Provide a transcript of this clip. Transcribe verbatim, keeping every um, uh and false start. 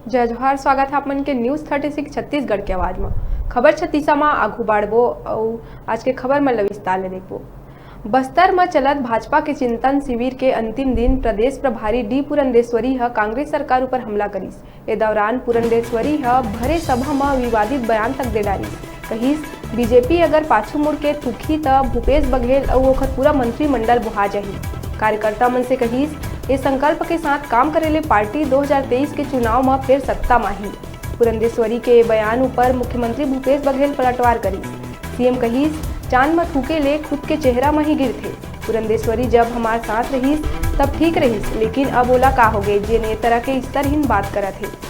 जय जोहार, स्वागत है आप मन के News Thirty Six छत्तीसगढ़ के आवाज म। खबर छत्तीसा म आगू बाढ़बो अउ आज के खबर मन ल विस्तार ले देखबो। बस्तर म चलत भाजपा के चिंतन शिविर के अंतिम दिन प्रदेश प्रभारी डी पुरंदेश्वरी ह कांग्रेस सरकार ऊपर हमला करिस। ए दौरान पुरंदेश्वरी ह भरे सभा म विवादित बयान तक दे डारिस। कहिस, बीजेपी अगर पाछू मुड़ के थूकही त भूपेश बघेल अउ ओखर पूरा मंत्रिमंडल बोहा जाही। कार्यकर्ता मन से कहिस, ए संकल्प के साथ काम करे ले पार्टी दो हज़ार तेईस के चुनाव म फेर सत्ता म आही। पुरंदेश्वरी के ए बयान ऊपर मुख्यमंत्री भूपेश बघेल पलटवार करिस। सीएम कहिस, चांद म थूके ले खुद के चेहरा म ही गिरथे। पुरंदेश्वरी जब हमार साथ रहिस, तब ठीक रहिस, लेकिन अब ओला का होगे, जेन ए तरह के स्तरहीन बात करत हे।